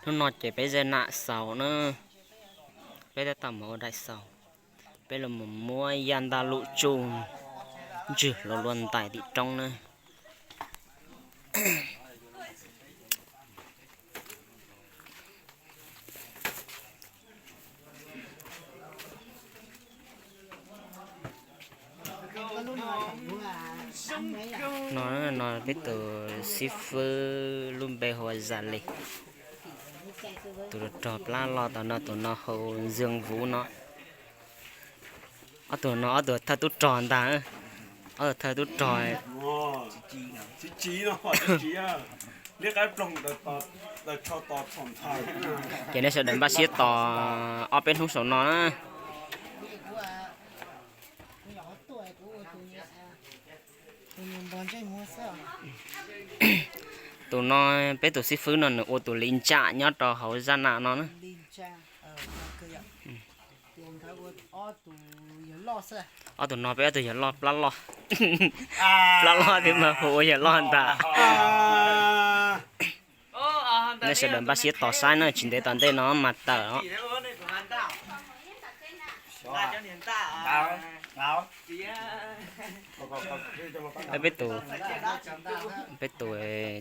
Hnub no ces peb zaj nam xaus na, peb tab tom mus ua daim xaus, peb los mus muab yaj ntaj lum tsuj ntswg los luaj ntais tim roob na. No, no peb tus xib fwb lub npe hu ua Zam Lis. Tus rog plab loj tom no, tus no hu Ntxwg Vuv no. Ob tug no ob tug thawj tub rog ntag. Ob tug thawj tub rog. Ces nej sawv daws npaj siab tos ob peb hnub saum no na. Tus no, peb tus xib fwb no nws ua tus li ntsam nyob rau hauv zaj nam no na. Ob tug no peb ob tug yawg loj plab loj. Plab loj thiab mas hu ua yawg loj ntag. Nej sawv daws npaj siab tos saib na, tsis ntev tom ntej no mas tawm os. Peb tus, peb tus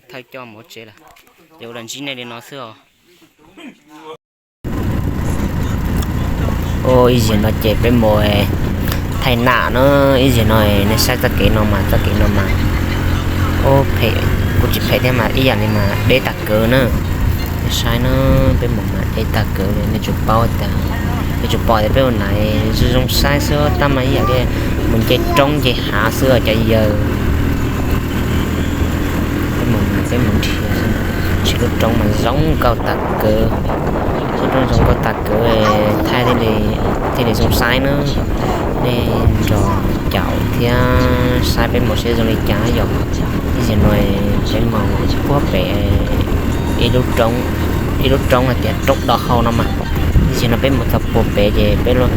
thawj coj mus tsev lawm, ces ua los ntsib nej li no xwb os. Ib zaug no ces peb mus thaij nam na, ib zaug no nej saib txoj kev no mas, txoj kev no mas, phem, kuj tsis phem thiab mas ib yam li mas deb tag kawg na. Nej saib na, peb mus mas deb tag kawg li, nej tsuas paub tias, nej tsuas pom tias peb ua nam zoo zoo saib xwb tab mas ib yam li mus nce roob nce hav xwb cov yawg. Peb mus mas peb mus nrhiav, tab sis lub roob mas zoo nkauj tag kawg. Lub roob zoo nkauj tag kawg, thaij thiaj li zoo saib na. Nej nrog caum thiab saib peb mus seb zoo li cas yom. Ib zaug no peb mus puag pem ib lub roob, ib lub roob hais tias roob do hau no mas. Ib zaug no peb mus txog puag pem ces peb los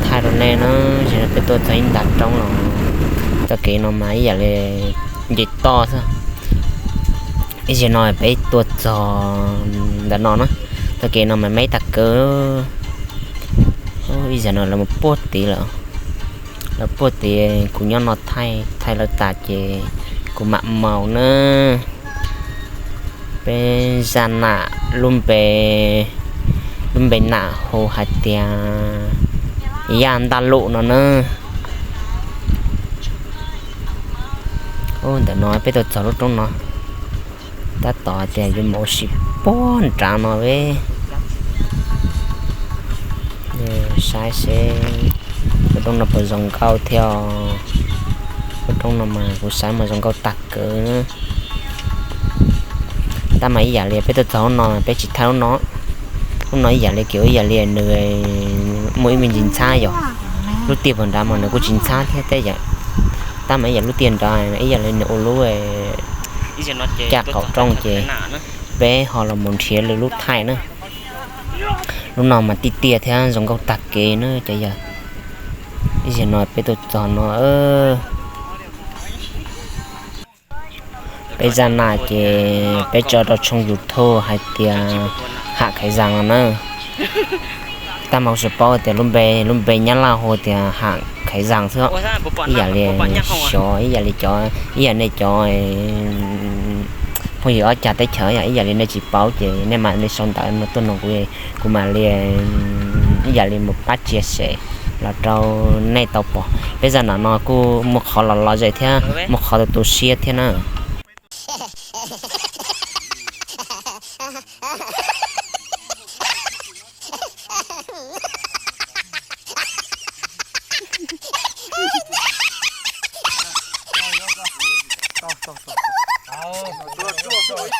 thaij rau nej na. Ib zaug no peb tuaj txog ib nta roob los, txoj kev no mas ib yam li nce toj xwb. Ib zaug no peb tuaj txog ntawm no na, txoj kev no mas me tag kawg. Ib zaug no lawv mus puag tid lawm, lawv puag tid, kuv nyob no thaij, thaij lawv tas ces kuv mam mus na. Peb zaj nam lub npe, lub npe nam hu hais tias Yaj Ntaj Lum no na. Ntawm no peb tuaj txog lub roob no, tab tom hais tias yuav mus ua si puag nrad no ve. Saib seb lub roob no puas zoo nkauj thiab. Lub roob no mas kuv saib mas zoo nkauj tag kawg. Tab mas ib yam li peb tuaj txog lub no peb tsis thaij lub no. Lub no ib yam li, ib yam li nws muaj ib me ntsis ntxhab yom. Lub tiaj puag nrad mas nws kuj tsis ntxhab thiab tej yam. Tab mas ib yam lub tiaj nrad ib yam li nws ua lub caj qaum rooj ces peb ho los mus nrhiav lwm lub thaij na. Lub no mas tiaj tiaj thiab zoo nkauj tag kev na cov yawg. Ib zaug no peb tuaj txog no, peb zaj nam ces peb tso rau tshooj YouTube hais tias Ham Khaiv Zam no na. Tab mas kuv tsis paub tias lub npe, lub npe Nyab Laj hu tias Ham Khaiv Zam xwb. Ib yam li xyov, ib yam li cov, ib yam nej cov phooj ywg ob cag teb chaws yom, ib yam li nej tsis paub ces nej mam li sau ntawv no tuaj nug kuv, kuv mam li ib yam li mus pab tsia xem los rau nej tau pom. Peb zaj nam no kuj muaj qhov los lom zem thiab muaj qhov tu tu siab thiab na.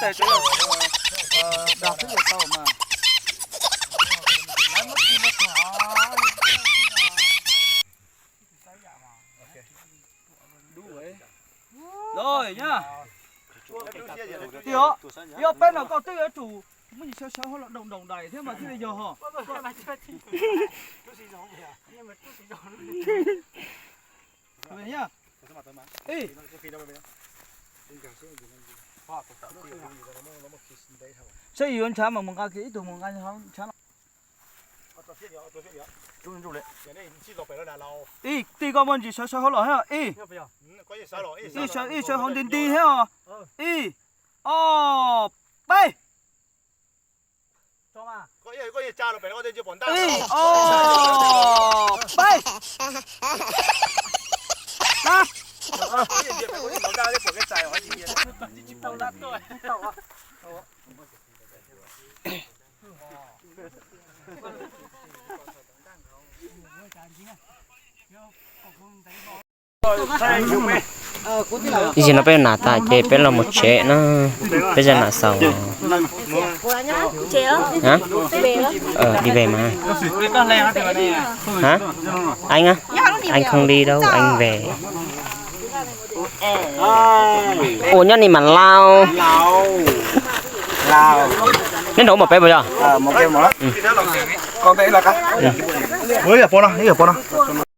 Tias, yog peb no koj twb yuav tsum muab sawv sawv hauv los doos doos dais thiab mas thiaj li yog ho. Saib yus yuav ntshav mas mus nqa kiag ib tug mus nqa ntshav no. Ib, tij koj muaj ntsis sawv sawv hauv los thiab os. Ib, ib sawv, ib sawv hauv nti nti thiab os. Ib, ob, peb. Ib, ob, peb. Ib ntsis no peb nam tas ces peb los mus tsev na, peb cov nam xaus. Đi về mà. Hả? Anh á? Anh không đi đâu, anh về. Ủa, nyob ni mà lao. Neb nrog ua mos peb puas yog? Ua yam pom no, ua yam pom no.